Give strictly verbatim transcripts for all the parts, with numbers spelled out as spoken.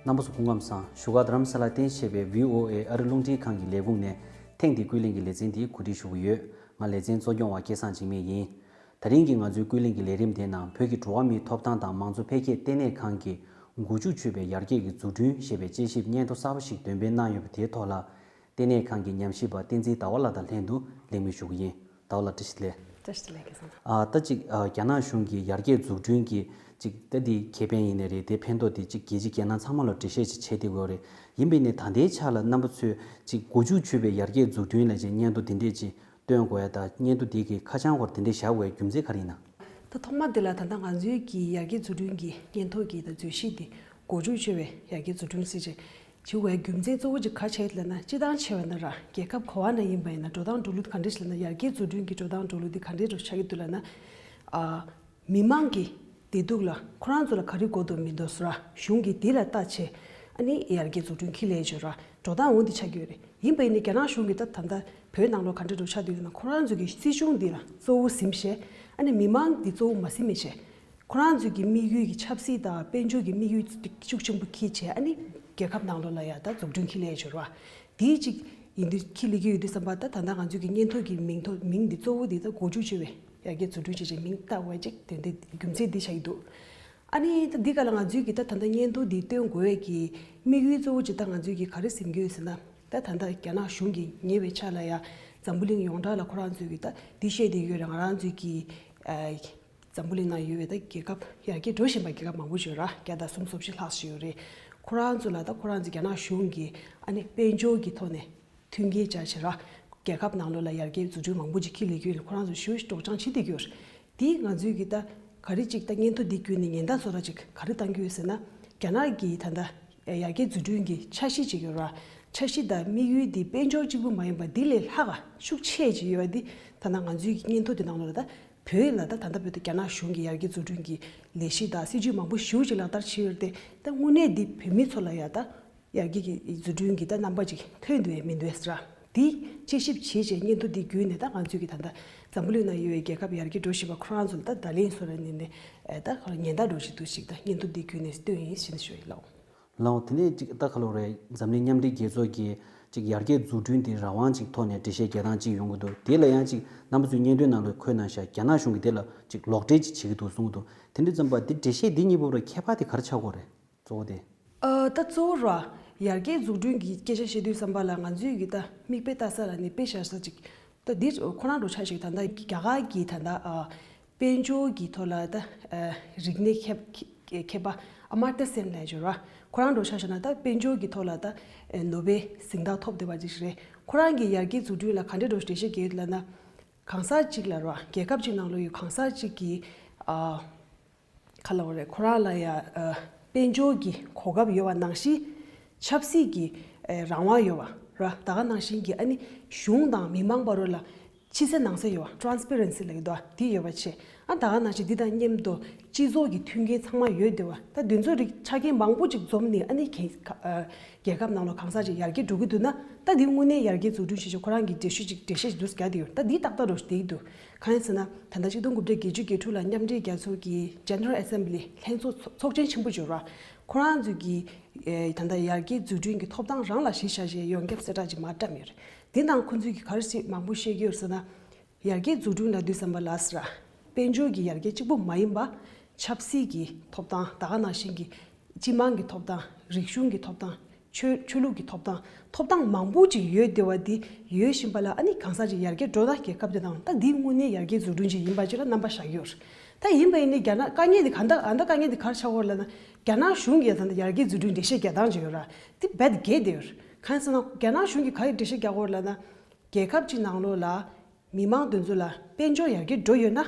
རྣམ་པ་ཚོ་སྐུ་ཁམས་བཟང་། བཞུགས་སྒར་རྡ་རམ་ས་ལར་རྟེན་གཞི་བྱས་པའི་ཝི་ཨོ་ཨེ་ཨ་རི་རླུང་འཕྲིན་ཁང་གི་ལས་ཁུངས་ནས་ཐེངས་འདིའི་ཀུན་གླེང་གི་ལེ་ཚན་འདི་གོ་སྒྲིག་ཞུ་གི་ཡོད། ང་ལེ་ཚན་གཙོ་སྐྱོང་བ་སྐལ་བཟང་འཇིགས་མེད་ཡིན། ད་རིང་གི་ང་ཚོའི་ཀུན་གླེང་གི་ལས་རིམ་དེའི་ནང་བོད་ཀྱི་འགྲོ་བ་མིའི་ཐོབ་ཐང་དང་མང་གཙོ་འཕེལ་རྒྱས་ལྟེ་གནས་ཁང་གི་མགོ་མཇུག་ཆོད་པའི་ཡར་རྒྱས་ཀྱི་འཛུགས་སྐྲུན་ཞེས་པའི་དཔྱད་ཞིབ་སྙན་ཐོ་གསར་པ་ཞིག་འདོན་སྤེལ་གནང་ཡོད་པ་དེའི་ཐོག་ལ། ལྟེ་གནས་ཁང་གི་ཉམས་ཞིབ་པ་བསྟན་འཛིན་ཟླ་བ་ལགས་དང་ལྷན་དུ་ལེགས་སྨོན་ཞུ་གི་ཡིན། ཟླ་བ་ལགས་བཀྲ་ཤིས་བདེ་ལེགས། བཀྲ་ཤིས་བདེ་ལེགས་སྐལ་བཟང་། ཨ་ད་ཅིག་ཨ་རྒྱ་ནག་གཞུང་གིས་ཡར་རྒྱས་འཛུགས་སྐྲུན་གྱི་ཅིག་ད་འདི་ཁེ་ཕན་ཡིན་ནའི་རེད། དེ་ཕན་ཐོགས་དེ་ཅིག་རྒྱལ་སྤྱི་རྒྱལ་ནང་ཚང་མ་ལ་འགྲེལ་བཤད་ཅིག་བྱས་བསྡད་ཡོད་རེད། ཡིན་པས་ནི་ད་ལྟའི་ཆ་ལ་རྣམ་པ་ཚོས་ཅིག་མགོ་མཇུག་ཆོད་པའི་ཡར་རྒྱས་འཛུགས་སྐྲུན་ལབ་བྱས་སྙན་ཐོ་དེ་འདྲས་ཅིག་བཏོན་དགོས་ཡ་ད་སྙན་ཐོ་དེ་གི་ཁ་བྱང་སྐོར་དེ་འདྲས་བཞག་དགོས་ཡ་རྒྱུ་མཚན་ག་རེ་ཡིན་ན། ད་ཐོག་མ་དེ་ལ་ད་ལྟ་ང་ཚོའི་གི་ཡར་རྒྱས་འཛུགས་སྐྲུན་གྱི་སྙན་ཐོ་གི་ད་མཛོད་བཤད་དེ་མགོ་མཇུག་ཆོད་པའི་ཡར་རྒྱས་འཛུགས་སྐྲུན་ཟེར་བྱས། བྱེད་དགོས་རྒྱུ་མཚན་གཙོ་བོ་གཅིག་ག་རེ་ཡིན་ལབ་ན། སྤྱིར་བཏང་བྱས་པ་ན་ར་རྒྱལ་ཁབ་ག་བ་ན་ཡིན་པ་ཡིན་ན་འགྲོ་སྟངས་འགྲོ་ལུགས་ག་འདྲ་ཞིག་ལབ་ན། ཡར་རྒྱས་འཛུགས་སྐྲུན་གྱི་འགྲོ་སྟངས་འགྲོ་ལུགས་འདི་ག་འདྲའི་འགྲོ་ཆགས་ཀྱི་འདུག་ལབ་ན། ཨ། མི་མང་གི་བདེ་སྡུག་ལ་ཁོ་རང་ཚོ་ལ་ག་རེ་དགོས་འདུག་མི་འདུག་སོགས་ར་གཞུང་གིས་དེ་ལ་ལྟ་བྱས། ཨ་ནི་ཡར་རྒྱས་འཛུགས་སྐྲུན་ཁྱེར་སླེབས་བྱས་ར་འགྲོ་སྟངས་འོ་འདི་ཆགས་ཀྱི་ཡོད་རེད། ཡིན་པ་ཡིན་ན་རྒྱ་ནག་གཞུང་གིས་ད་ད་ལྟ་བོད་ནང་ལོགས་ག་འདྲ་འགྲོ་ཆགས་འདུག་ལབ་ན། ཁོ་རང་ཚོ་གི་སྲིད་གཞུང་འདི་ལ་གཙོ་བོ་ཟིན་བྱས། ཨ་ནི་མི་མང་འདི་གཙོ་བོ་མ་ཟིན་པ་བྱས། ཁོ་རང་ཚོའི་གི་དམིགས་ཡུལ་གྱི་ཆབ་སྲིད་དང་དཔལ་འབྱོར་གྱི་དམིགས་ཡུལ་ཤུགས་ཆེན་པོ་འཁྱེར་བྱས། ཨ་ནི་རྒྱལ་ཁབ་ནང་ལོགས་ལ་ཡ་ད་འཛུགས་སྐྲུན་འཁྱེར་སླེབས་ཡོད་རེད་བ། དེའི་གཅིག་ཡིན་དུས་འཁྱེར་སླེབས་ཀྱི་ཡོད་དུས་ཙམ་པ། ད་ད་ལྟ་ང་ཚོའི་གི་སྙན་ཐོ་གི་མིང་ཐོ་མིང་འདི་གཙོ་བོ་འདི་ད་མགོ་མཇུག་ཆོད་པའི་ཡར་རྒྱས་འཛུགས་སྐྲུན་ཞེས་བྱས་མིང་བཏགས་པ་ཅིག་དེ་འདྲའི་རྒྱུ་མཚན་འདི་ཆགས་ཀྱི་འདུག་ཨ་ནི་ད་འདི་ག་ལ་ང་ཚོའི་གི་ད་ད་ལྟ་སྙན་ཐོ་འདི་བཏོན་དགོས་པའི་གི་དམིགས་ཡུལ་གཙོ་བོ་ཅིག་ད་ང་ཚོའི་གི་ག་རེ་ཟིན་གྱི་ཡོད་ཟེར་ན། ད་ད་ལྟ་རྒྱ་ནག་གཞུང་གིས་ཉེ་བའི་ཆར་ལ་ཡ་འཛམ་བུ་གླིང་ཡོངས་གྲགས་ལ་ཁོ་རང་ཚོའི་གི་ད་འདི་བཤད་བསྡད་ཡོད་རེད། ང་རང་ཚོའི་གི་ཨ། འཛམ་བུ་གླིང་ནང་ཡོད་པའི་ད་རྒྱལ་ཁབ་ཡར་རྒྱས་འགྲོ་བཞིན་པ་རྒྱལ་ཁབ་མང་པོ་ཞིག་ཡོད་ར། བརྒྱ་དང་སུམ་ཅུ་སོ་བཞི་ལྷག་ཞིག་ཡོད་རེད། ཁོ་རང་ཚོ་ལ་ད་ཁོ་རང་ཚོ་རྒྱ་ནག་གཞུང་གིས་ཨ་ནི་དཔལ་འབྱོར་གྱི་ཐོག་ནས་མཐུན་རྐྱེན་སྦྱར་བྱས་ར། རྒྱལ་ཁབ་ནང་ལོགས་ལ་ཡར་རྒྱས་འཛུགས་སྐྲུན་མང་པོ་ཅིག་ཁྱེར་སླེབས་ཀྱི་ཡོད་ལ། ཁོ་རང་ཚོ་ཞེ་པོ་ཅིག་སྤྲོ་སྐྱོང་བྱེད་བསྡད་ཀྱི་ཡོད་རེད། དེས་ང་ཚོའི་གི་ད་ག་རེ་ཅིག་ད་སྙན་ཐོ་འདི་བརྒྱུད་ནས་ཉེན་བརྡ་བཟོ་འདྲ་ཅིག་ག་རེ་བཏང་གི་ཡོད་ཟེར་ན། རྒྱ་ནག་གིས་ད་ལྟ་ཡར་རྒྱས་འཛུགས་སྐྲུན་གྱི་འཆར་གཞི་ཅིག་ཡོད་ར། འཆར་གཞི་དང་དམིགས་ཡུལ་འདི་དཔལ་འབྱོར་གཅིག་པུ་མ་ཡིན་པ་འདི་ལས་ལྷག་ག་ཤུགས་ཆེ་ཅིག་ཡོད་པ་འདི་ད་ལྟ་ང་ཚོའི་གི་སྙན་ཐོ་འདི་ནང་ལོགས་ལ་ད། བོད་ལ་ད་ད་ལྟ་བོད་དུ་རྒྱ་ནག་གཞུང་གི་ཡར་རྒྱས་འཛུགས་སྐྲུན་གྱི་ལས་གཞི་དང་སྲིད་ཇུས་མང་པོ་ཞེ་པོ་ཅིག་ལག་བསྟར་བྱས་ཡོད་རེད་དེ། ད་དངོས་གནས་འདི་བོད་མི་ཚོ་ལ་ཡ་ད་ཡར་རྒྱས་ཀྱི་འཛུགས་སྐྲུན་གྱི་ད་རྣམ་པ་ཅིག་ཐོན་འདུག་ཡ་མི་འདུག་ཟེར་ར། འདི་དཔྱད་ཞིབ་བྱས་བྱས་སྙན་ཐོ་འདི་བརྒྱུད་ནས་ད་ང་ཚོས་ཀྱི་ད་ལྟ་འཛམ་བུ་གླིང་ནང་ཡོད་པའི་རྒྱལ་ཁབ་ཡར་རྒྱས་འགྲོ་བཞིན་པ་ཁོ་རང་ཚོ་ལ་ད་བརྡ་ལན་བཟོ་ར་ནས་ནས་ད་ཉེན་བརྡ་འགྲོ་བཞིན་འདུག་ཞིག་ད་སྙན་ཐོ་འདི་བརྒྱུད་ནས་བཏོན་ཡིན་ཞེས་ཞུ་ཡི་ལགས། ལགས་འོང་། དེ་ནས་ཅིག་ད་ག་ལོ་རེད། འཛམ་གླིང་མཉམ་འབྲེལ་རྒྱལ་ཚོགས་ཀྱི་ཅིག་ཡར་རྒྱས་འཛུགས་སྐྲུན་དེ་རང་དབང་ཅིག་ཐོག་ནས་འགྲེལ་བཤད་རྒྱག་སྟངས་ཅིག་ཡོང་གི་འདུག་དེ་ལ་ཡང་ཅིག་རྣམ་པ་ཚོའི་སྙན་ཐོའི་ནང་ལ་འཁོད་གནང་ཤག་རྒྱ་ནག་གཞུང་གིས་དེ་ལ་ཅིག་ལོག་འགྲེལ་ཅིག་བྱེད་ཀྱི་འདུག་གསུང་གི་འདུག་དེ་འདྲ་ཙམ་པ་འདི་འགྲེལ་བཤད་འདི་གཉིས་པོ་ར་ཁྱད་པར་དེ་ག་རེ་ཆགས་ཀྱི་ཡོད་རེད། གཙོ་བོ་དེ། ཨ་ད་གཙོ་བོ་ར་ཡར་རྒྱས་འཛུགས་སྐྲུན་གྱི་སྐད་ཆ་བཤད་དུས་ཙམ་པ་ལ་ང་ཚོས་ཀྱི་ད་མིག་དཔེ་ལྟ་ས་ལ་ནི་དཔེ་བཞག་ས་ཅིག་ད་འདི་ཁོ་རང་འགྲོ་ཆ་ཞིག་ད་ལྟ་རྒྱ་གར་གྱི་ད་ལྟ་ཨ་དཔལ་འབྱོར་གྱི་ཐོག་ལ་ད་ཨ་རིག་གནས་མཁས་མཁས་པ་ཨ་མར་ཏ་སེན་ལབ་ཡོད་ར། ཁོ་རང་འགྲོ་ཆ་བཞག་ན་ད་དཔལ་འབྱོར་གྱི་ཐོག་ལ་ད་ཨ་ནོ་བེལ་གཟེངས་རྟགས་ཐོབ་བསྡད་པ་ཅིག་རེད། ཁོ་རང་གི་ཡར་རྒྱས་འཛུགས་སྐྲུན་ལ་ག་འདྲས་འགྲོ་འགྲེལ་བཤད་རྒྱག་ཡོད་ལབ་ན། གང་ཟག་ཅིག་ལ་ར་རྒྱལ་ཁབ་ཅིག་ནང་ལོགས་ཡོད་གང་ཟག་ཅིག་གིས་ཨ་ག་ལབ་དགོས་རེད། ཁོ་རང་ལ་ཡ་ཨ་དཔལ་འབྱོར་གྱི་གོ་སྐབས་ཡོད་པ་ནང་བཞིན་ཆབ་སྲིད་ཀྱི་ཨ་རང་དབང་ཡོད་པ་ར། ད་ག་ནང་བཞིན་གྱི་ཨ་ནི་གཞུང་དང་མི་མང་བར་ལ་ཕྱི་གསལ་ནང་གསལ་ཡོད་པ། ཊ་རན་སི་པེ་རན་སི་ལབ་ཀྱི་འདུག་པ། འདི་ཡོད་པ་བྱས། ཨ་ད་ག་ནང་བཞིན་འདི་དང་མཉམ་དུ་སྤྱི་ཚོགས་ཀྱི་མཐུན་རྐྱེན་ཚང་མ་ཡོད་བསྡད་པ། ད་འདི་ཚོ་རིགས་ཆ་རྐྱེན་མང་པོ་ཅིག་འཛོམས་ནས་ཨ་ནི་གན་ཨ་རྒྱལ་ཁབ་ནང་ལ་གང་ཟག་ཅིག་ཡར་རྒྱས་འགྲོ་གི་འདུག་ན། ད་འདི་དངོས་གནས་ཡར་རྒྱས་འཛུགས་སྐྲུན་བྱེད་ཆེད་ཁོ་རང་གིས་འགྲེལ་བཤད་ཅིག་འགྲེལ་བཤད་ཅིག་འདུག་རྒྱག་བསྡད་ཡོད། ད་འདི་ཏག་ཏག་རེད་བསྡད་ཀྱི་འདུག་གང་ཡིན་ཟེར་ན། ད་ལྟ་ཆིག་སྟོང་དགུ་བརྒྱ་བརྒྱད་ཅུ་གྱ་དྲུག་ལ་མཉམ་འབྲེལ་རྒྱལ་ཚོགས་ཀྱི་General Assembly ལྷན་ཚོགས་ཚོགས་ཆེན་ཆེན་པོ་ཅིག་ཡོད་ར། ཁོ་རང་ཚོས་ཀྱིས་ཨེ་ད་ལྟ་ཡར་རྒྱས་འཛུགས་སྐྲུན་གྱི་ཐོབ་ཐང་རང་ལ་གཞི་བཞག་བྱས་ཡོངས་ཁྱབ་གསལ་བསྒྲགས་ཅིག་མར་བཀྲམ་ཡོད་རེད། དེ་ནང་ཁོ་ཚོས་ཀྱིས་ག་རེ་མང་པོ་བཤད་ཀྱི་ཡོད་ཟེར་ན། ཡར་རྒྱས་འཛུགས་སྐྲུན་ལབ་དུས་ཙམ་པ་ལ་ཟེར་ར། དཔལ་འབྱོར་གྱི་ཡར་རྒྱས་གཅིག་པུ་མ་ཡིན་པ། ཆབ་སྲིད་ཀྱི་ཐོབ་ཐང་། ད་ག་ནང་བཞིན་གྱི་སྤྱི་དམངས་ཀྱི་ཐོབ་ཐང་། རིག་གཞུང་གི་ཐོབ་ཐང་། ཆོས་ཆོས་ལུགས་ཀྱི་ཐོབ་ཐང་། ཐོབ་ཐང་མང་པོ་ཅིག་ཡོད་བསྡད་པ་འདི་ཡོད་བཞིན་པ་ལ། ཨ་ནི་གང་ཟག་ཅིག་ཡར་རྒྱས་འགྲོ་ན་རྒྱལ་ཁབ་དེ་དང་ད་འདི་དངོས་གནས་ཡར་རྒྱས་འཛུགས་སྐྲུན་ཅིག་ཡིན་པ་ཅིག་ལ་རྣམ་པ་བཞག་ཡོད་རེད། ད་ཡིན་པ་ཡིན་ནའི་རྒྱ་ནག་དཀའ་ངལ་འདི་ག་འདྲ་ཨ་འདྲ་དཀའ་ངལ་འདི་ག་རེ་ཆགས་ཡོད་རེད་ལབ་ན། རྒྱ་ནག་གཞུང་གིས་ད་ལྟ་ཡར་རྒྱས་འཛུགས་སྐྲུན་འགྲེལ་བཤད་རྒྱག་སྟངས་ཅིག་ཡོད་ར། འདི་རྦད་དེ་འགལ་བསྡད་ཡོད་རེད། གང་ཡིན་ཟེར་ན་རྒྱ་ནག་གཞུང་གིས་ག་རེ་འགྲེལ་བཤད་རྒྱག་ཡོད་རེད་ལབ་ན། རྒྱལ་ཁབ་ཅིག་ནང་ལོགས་ལ་མི་མང་དེ་ཚོ་ལ་དཔལ་འབྱོར་ཡར་རྒྱས་འགྲོ་ཡོད་ན།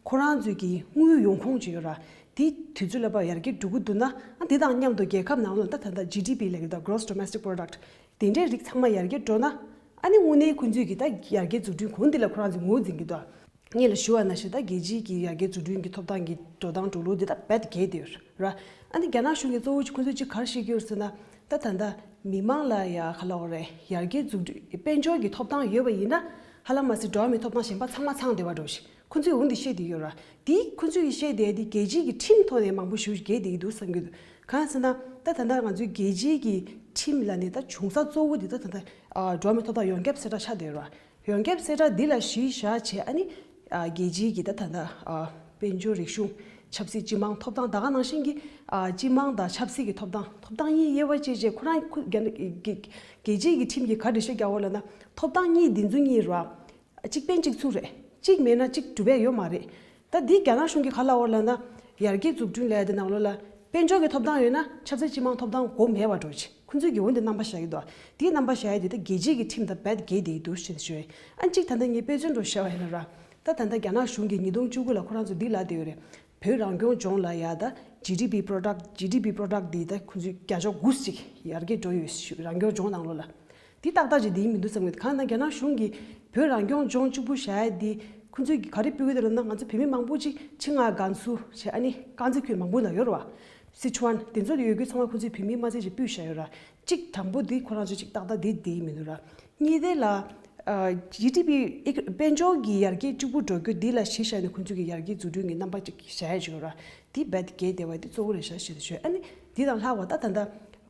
ཁོ་རང་ཚོའི་གི་དངུལ་ཡོང་ཁུངས་ཅིག་ཡོད་ར། དེ་དུས་ཚོད་ལ་བབ་ཡར་རྒྱས་འགྲོ་གི་འདུག་ན། ཨ་དེ་དང་མཉམ་དུ་རྒྱལ་ཁབ་ནང་ལོགས་ད་ད་ལྟ་ཇི་ཌི་པི་ལབ་ཀྱི་འདུག Gross Domestic Product དེ་འདྲའི་རིགས་ཚང་མ་ཡར་རྒྱས་འགྲོ་ན། ཨ་ནི་དངོས་གནས་ཁོང་ཚོས་ཀྱི་ད་ཡར་རྒྱས་འཛུགས་སྐྲུན་གོང་འདི་ལ་ཁོ་རང་ཚོས་ངོས་འཛིན་གྱི་འདུག་སྔོན་ལ་ཞུ་བ་ནང་བཞིན་ད་རྒྱལ་སྤྱིའི་གི་ཡར་རྒྱས་འཛུགས་སྐྲུན་གྱི་ཐོབ་ཐང་གི་འགྲོ་སྟངས་འགྲོ་ལུགས་འདི་ད་རྦད་དེ་འགལ་བསྡད་ཡོད་ར། ཨ་ནི་རྒྱ་ནག་གཞུང་གིས་གཙོ་བོ་ཁོ་ཚོས་ཅིག་ག་རེ་བཤད་ཀྱི་ཡོད་ཟེར་ན། ད་ད་ལྟ་མི་མང་ལ་ཡ་ག་ལབ་དགོས་རེད། ཡར་རྒྱས་འཛུགས་སྐྲུན་དཔལ་འབྱོར་གྱི་ཐོབ་ཐང་ཡོད་པ་ཡིན་ན། ཧ་ལམ་མ་ཟད་འགྲོ་བ་མིའི་ཐོབ་ཐང་གཞན་པ་ཚང་མ་ཚང་བསྡད་པ་འདྲ་བོ་ཞིག་ཁོ་ཚོས་འོ་འདི་བཤད་བསྡད་ཡོད་ར། དེ་ཁོ་ཚོས་བཤད་བསྡད་དེ་རྒྱལ་སྤྱིའི་གི་ཁྲིམས་ཐོག་ནས་མང་པོ་ཞིག་འགལ་བསྡད་ཀྱི་འདུག་བསམ་གྱི་འདུག་གང་ཡིན་ཟེར་ན། ད་ད་ལྟ་ང་ཚོའི་རྒྱལ་སྤྱིའི་གི་ཁྲིམས་ལ་ནི་ད་འབྱུང་ས་གཙོ་བོ་འདི་ད་ད་ལྟ་ཨ་འགྲོ་བ་མིའི་ཐོབ་ཐང་ཡོངས་ཁྱབ་གསལ་བསྒྲགས་ཆགས་བསྡད་ཡོད་རེད་བ། ཡོངས་ཁྱབ་གསལ་བསྒྲགས་འདི་ལ་གཞི་བཞག་བྱས་ཨ་ནི་ཨ་རྒྱལ་སྤྱིའི་གི་ད་ད་ལྟ་ཨ་དཔལ་འབྱོར་རིག་གཞུང་ཆབ་སྲིད་སྤྱི་དམངས་ཐོབ་ཐང་ད་ག་ནང་བཞིན་གྱི་ཨ་སྤྱི་དམངས་དང་ཆབ་སྲིད་ཀྱི་ཐོབ་ཐང་ཐོབ་ཐང་གཉིས་དབྱེ་བ་ཕྱེ་བྱས་ཁོ་རང་ཁུ་རྒྱ་རྒྱལ་རྒྱལ་སྤྱིའི་གི་ཁྲིམས་ཀྱིས་ག་རེ་བཤད་རྒྱག་འོ་ལབ་ན་ཐོབ་ཐང་གཉིས་འདི་ཚོ་གཉིས་རེད་བ། གཅིག་ཕན་གཅིག་ཚུགས་རེད། གཅིག་མེད་ན་གཅིག་གྲུབ་པ་ཡོད་མ་རེད། ད་འདི་རྒྱ་ནག་གཞུང་གིས་ག་ལབ་ཡོད་ལབ་ན། ཡར་རྒྱས་འཛུགས་སྐྲུན་ལབ་ཡ་དེ་ནང་ལོགས་ལ་དཔལ་འབྱོར་གྱི་ཐོབ་ཐང་ཡོད་ན་ཆབ་སྲིད་སྤྱི་དམངས་ཐོབ་ཐང་དགོས་མེད་པ་འགྲོ་ཆེ། ཁོང་ཚོས་ཀྱི་འོན་ཏེ་རྣམ་པ་བཞག་གི་འདུག་དེའི་རྣམ་པ་བཞག་ཡ་དེ་ད་རྒྱལ་སྤྱིའི་གི་ཁྲིམས་དང་རྦད་འགལ་བསྡད་ཀྱི་འདུག་ཞེས་ཞུ་ཡ། ཨ་གཅིག་ད་ལྟ་ངས་དཔེ་མཚོན་འདྲ་བཤད་པ་ཡིན་ན་ར། ད་ད་ལྟ་རྒྱ་ནག་གཞུང་གིས་ཉིས་སྟོང་བཅུ་དགུ་ལ་ཁོ་རང་ཚོ་འདི་ལབ་བསྡད་ཡོད་རེད། བོད་རང་སྐྱོང་ལྗོངས་ལ་ཡ་ད་ཇི་ཌི་པི་པོ་རོ་ཌག་ཇི་ཌི་པི་པོ་རོ་ཌག་འདི་ད་ཁོང་ཚོས་བརྒྱ་ཆ་དགུ་ཅིག་ཡར་རྒྱས་འགྲོ་ཡོད་ཞུ་རང་སྐྱོང་ལྗོངས་ནང་ལོགས་ལ། འདི་ཏག་ཏག་ཅིག་འདི་མི་འདུག་བསམ་གི་གང་ན་རྒྱ་ནག་གཞུང་གིས་བོད་རང་སྐྱོང་ལྗོངས་གཅིག་པུ་བཞག་ཡ་འདི་ཁོང་ཚོས་ག་རེ་སྤུལ་གི་འདུག་ལབ་ན་ང་ཚོ་བོད་མི་མང་པོ་ཅིག་ཆིང་ཨ་ཀན་སུའུ་བྱས་ཨ་ནི་དཀར་མཛེས་ཁུལ་མང་པོ་ན་ཡོད་རེད་བ། སི་ཁྲོན་དེ་ཚོ་ལ་ཡོད་རྒྱུ་ཚང་མ་ཁོང་ཚོས་བོད་མི་མ་ཚད་ཅིག་སྤུལ་བཞག་ཡོད་ར། གཅིག་དང་པོ་འདི་ཁོ་རང་ཚོ་གཅིག་ཏག་ཏག་འདི་འདི་མི་འདུག་ར། གཉིས་དེ་ལ་ཨ་ཇི་ཌི་པི་དཔལ་འབྱོར་གྱི་ཡར་རྒྱས་གཅིག་པུ་འགྲོ་རྒྱུ་འདི་ལ་གཞི་བཞག་ནས་ཁོང་ཚོས་ཀྱི་ཡར་རྒྱས་འཛུགས་སྐྲུན་གྱི་རྣམ་པ་གཅིག་བཞག་ཡ་ཅིག་ཡོད་ར། འདི་རྦད་འགལ་བསྡད་པ་འདི་གཙོ་བོ་རེད་ཤག་ཞེས་ཞུ། ཨ་ནི་འདི་དང་ལྷག་པ་ད་ད་ལྟ་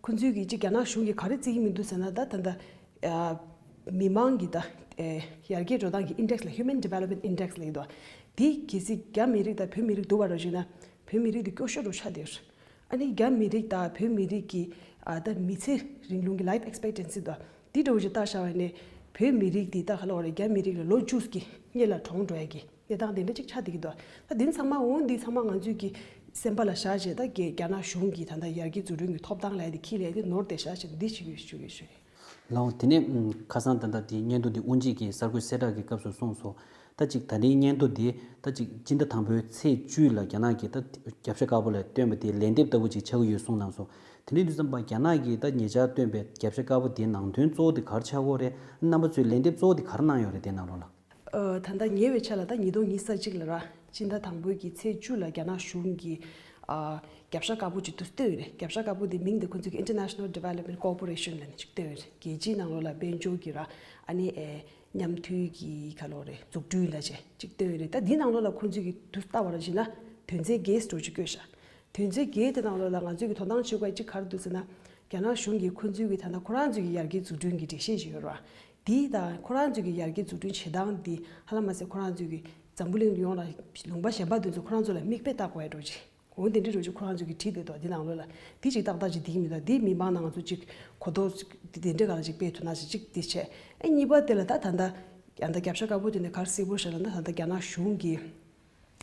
ཁོང་ཚོས་ཀྱི་གཅིག་རྒྱ་ནག་གཞུང་གིས་ག་རེ་བརྩི་གི་མི་འདུག་ཟེར་ན་ད་ད་ལྟ་ཨ་མི་མང་གི་ད་ཨེ་ཡར་རྒྱས་འགྲོ་སྟངས་ཀྱི་ཨིན་ཌེག་སི་ལ་Human Development Index་ལབ་ཀྱི་འདུག་འདི་གལ་སྲིད་རྒྱ་མི་རིགས་དང་བོད་མི་རིགས་བསྡུར་བ་འདྲ་བྱས་ན་བོད་མི་རིགས་འདི་སྐྱོ་ཤོས་འདྲ་ཆགས་བསྡད་ཡོད་རེད། ཨ་ནི་རྒྱ་མི་རིགས་དང་བོད་མི་རིགས་ཀྱི་ཨ་ད་མི་ཚེ་རིང་ལུགས་ཀྱི་life expectancy་དང་འདི་འདྲ་བོ་ཞིག་བལྟ་བཞག་པ་ནས་བོད་མི་རིགས་འདི་ད་ག་ལ་བ་རེད་རྒྱ་མི་རིགས་ལ་ལོ་བཅུ་གི་སྔོན་ལ་གྲོངས་འགྲོ་ཡ་གི་གནས་སྟངས་དེ་འདྲ་ཅིག་ཆགས་བསྡད་ཀྱི་འདུག་ད་འདི་ཚང་མ་འོང་འདི་ཚང་མ་ང་ཚོས་ཀྱི་སེམས་པ་ལ་བཞག་བྱས་ད་རྒྱ་རྒྱ་ནག་གཞུང་གིས་ད་ལྟ་ཡར་རྒྱས་འཛུགས་སྐྲུན་གྱི་ཐོབ་ཐང་ལབ་ཡ་དེ་འཁྱེར་ལབ་ཡ་དེ་ནོར་བསྡད་བཞག་བྱས་འདི་ཞིག་ཡོད་ཞུ་གི་ཞུ་གི། ལགས་འོང་། དེ་ནས་ཁ་སང་ད་ལྟ་དེའི་སྙན་ཐོ་འདི་དབུ་འབྱེད་ཀྱི་གསར་འགོད་གསལ་བསྒྲགས་ཀྱི་སྐབས་སུ་གསུངས་སོང་། ད་ཅིག་ད་ལྟའི་སྙན་ཐོ་འདི་ད་ཅིག་སྤྱི་ཟླ་དང་པོའི་ཚེས་བཅུ་ལ་རྒྱ་ནག་གིས་ད་རྒྱབ་ཤ་དཀར་པོ་ལ་བཏོན་པ་དེ་ལན་འདེབས་ལྟ་བུ་ཅིག་ཆགས་ཀྱི་ཡོད་གསུངས་གནང་སོང་། དེ་འདྲའི་དུས་ཙམ་པ་རྒྱ་ནག་གིས་ད་ཉེ་ཆར་བཏོན་པའི་རྒྱབ་ཤ་དཀར་པོ་དེའི་ནང་དོན་གཙོ་བོ་དེ་ག་རེ་ཆགས་ཀྱི་ཡོད་རེད། རྣམ་པ་ཚོས་ལན་འདེབས་གཙོ་བོ་དེ་ག་རེ་གནང་ཡོད་རེད་དེ་ནང་ལོགས་ལ། ཨ་ད་ལྟ་ཉེ་བའི་ཆར་ལ་ད་ཉིས་སྟོང་ཉི་ཤུ་རྩ་གཅིག་ལ་ར་སྤྱི་ཟླ་དང་པོའི་གི་ཚེས་བཅུ་ལ་རྒྱ་ནག་གཞུང་གིས་ཨ་རྒྱབ་ཤ་དཀར་པོ་ཅིག་ཏུ་བཏོན་ཡོད་རེད། རྒྱབ་ཤ་དཀར་པོ་དེ་མིང་དེ་ཁོ་ཚོས་ཀྱི་International Development Cooperation ལབ་ནས་ཅིག་བཏོན་ཡོད་རེད། རྒྱལ་སྤྱིའི་ནང་ལོགས་ལ་དཔལ་འབྱོར་གྱི་ར་ཨ་ནི་ཨེ་མཉམ་མཐུན་གྱི་ག་ལོ་རེད་འཛུགས་སྐྲུན་ལ་བྱས་ཅིག་བཏོན་ཡོད་རེད། ད་འདི་ནང་ལོགས་ལ་ཁོ་ཚོས་ཀྱི་དུ་ལྟ་བ་ར་བྱས་ན་དོན་ཚན་བརྒྱད་འགྲོ་ཅིག་བཀོད་ཤག་དོན་ཚན་བརྒྱད་དེ་ནང་ལོགས་ལ་ང་ཚོས་ཀྱི་དོ་སྣང་བྱེད་དགོས་ཅིག་ག་རེ་འདུག་ཟེར་ན། རྒྱ་ནག་གཞུང་གིས་ཁོ་ཚོའི་གི་ད་ལྟ་ཁོ་རང་ཚོའི་གི་ཡར་རྒྱས་འཛུགས་སྐྲུན་གྱི་འགྲེལ་བཤད་ཅིག་ཡོད་རེད་བ། འདི་དང་ཁོ་རང་ཚོའི་གི་ཡར་རྒྱས་འཛུགས་སྐྲུན་བྱེད་སྟངས་འདི་ཧ་ལམ་མ་ཟད་ཁོ་རང་ཚོའི་གི་འཛམ་བུ་གླིང་ཡོངས་ལ་ལུང་པ་གཞན་པ་དེ་ཚོ་ཁོ་རང་ཚོ་ལ་མིག་དཔེ་ལྟ་དགོས་ཡ་འགྲོ་ཅིག་འོ་དེ་འདྲ་འགྲོ་ཅིག་ཁོ་རང་ཚོས་ཀྱི་བྲིས་བསྡད་འདུག་འདི་ནང་ལོགས་ལ་འདི་ཅིག་ཏག་ཏག་ཅིག་འདི་གི་མི་འདུག་འདི་མི་མང་ནང་ང་ཚོ་ཅིག་གོ་རྟོགས་ཅིག་འདི་འདྲ་ག་ལ་ཅིག་སྤེལ་ཐུབ་ན་ཅིག་ཅིག་འདི་བྱས། ཨེ་གཉིས་པ་དེ་ལ་ད་ད་ལྟ་ཡང་ད་རྒྱབ་ཤ་དཀར་པོ་དེ་ནས་ག་རེ་གསལ་པོ་བཤད་ལབ་ན་ད་ལྟ་རྒྱ་ནག་གཞུང་གིས་